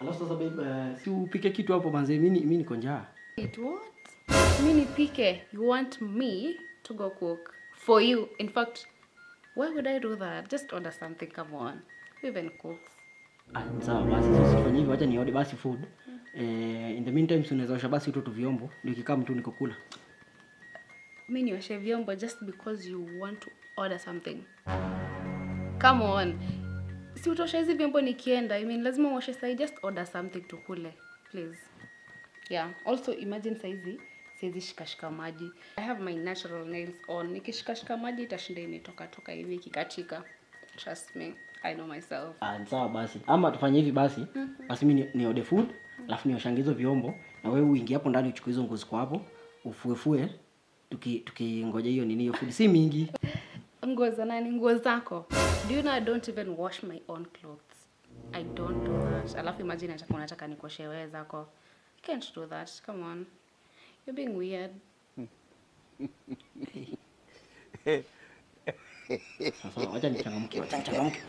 Alafu sasa babe, si upike kitu hapo manze, mimi niko njaa. Wait, what? Mi nipike? You want me to go cook for you? In fact, why would I do that? Just order something, come on. Who even cooks? Ah, sawa basi, sasa tufanye hivyo, acha niorder basi food. In the meantime si unaweza osha basi tu vyombo, nikikaa mtu niko kula. Mi nioshe vyombo just because you want to order something? Come on. Si utosha hizi vyombo nikienda. I mean, lazima uoshe sahi, just order something tukule, please. Yeah, also imagine saizi siwezi shikashika maji. I have my natural nails on. Nikishikashika maji itashinda imetoka toka hivi ikikatika. Trust me, I know myself. Ah, sawa basi. Ama tufanye hivi basi. Basi mimi ni order food, alafu nioshange hizo vyombo na wewe uingie hapo ndani uchukue hizo nguo ziko hapo, ufuefue tukingoja hiyo nini hiyo food si mingi. Nguo za nani? Nguo zako. Do you know I don't even wash my own clothes? I don't do that. Alafu imagine unataka nikuoshe wewe zako. I can't do that. Come on. You're being weird. Sasa wacha nichangamke, wacha nichangamke.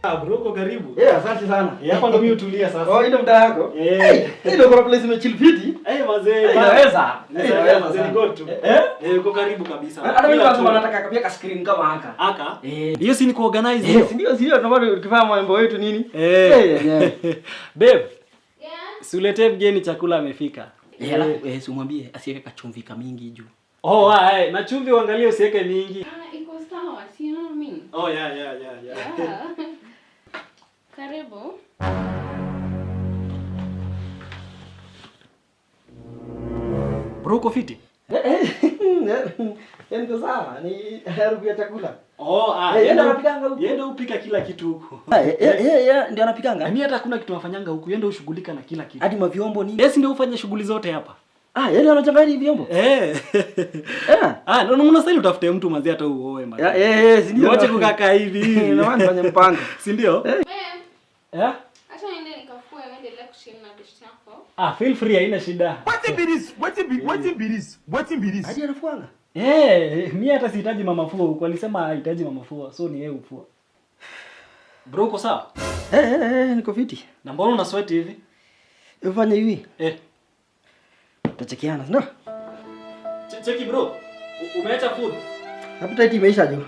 Ah, bro, uko karibu. Eh, asante sana. Hapa ndo mimi hutulia sasa. Oh, ndio mtaa yako? Eh. Hii ndio kuna place imechill fiti. Eh, mazee. Inaweza. Inaweza mazee, ni go to. Eh? Eh, uko karibu kabisa. Hata mimi Kila nasema tu. nataka kapia ka screen kama haka. Haka? Eh. Hiyo si ni kuorganize Eh, hiyo? si ndio, si ndio tunapata tukifanya mambo yetu nini? Eh. Eh. Babe. Yeah. Si uletee mgeni chakula amefika. Eh, alafu si umwambie asiweke kachumvi mingi juu. Oh, na chumvi uangalie usiweke mingi. Ah, iko sawa. Si you know what I mean? Oh, yeah, yeah, yeah, yeah. Yeah. Karibu. Bro, uko fiti? Niko sawa, ni harufu ya chakula. Oh, ah, Yeye ndo anapikanga huko. Yeye ndo hupika kila kitu huko. Yeye ndio anapikanga. Mimi hata hakuna kitu nafanyanga huku, yeye ndo hushughulika na kila kitu. Hadi mavyombo nini? Yeye si ndio hufanya shughuli zote hapa. Ah, yeye ndio anachanganya vyombo. Eh. Eh. Ah, no, unastahili utafute mtu mazee hata uoe mazee. Eh, si ndio? Niache kukaa hivi hivi. Ndio maana nifanye mpango. Si ndio? Babe. Eh? Acha niende nikafue, uendelee kuchill na dish yako. Ah, feel free, haina shida. Wetin be this? Wetin be this? Wetin be this? Hadi anafuanga. Eh, mimi hata sihitaji mama fua huko. Alisema hahitaji mama fua, so ni yeye hufua. Bro, uko sawa? Eh, niko fiti. Na mbona una sweat hivi? Ufanye hivi. Eh. Tutachekiana, ndio? Cheki bro. Umeacha food. Appetite imeisha jo.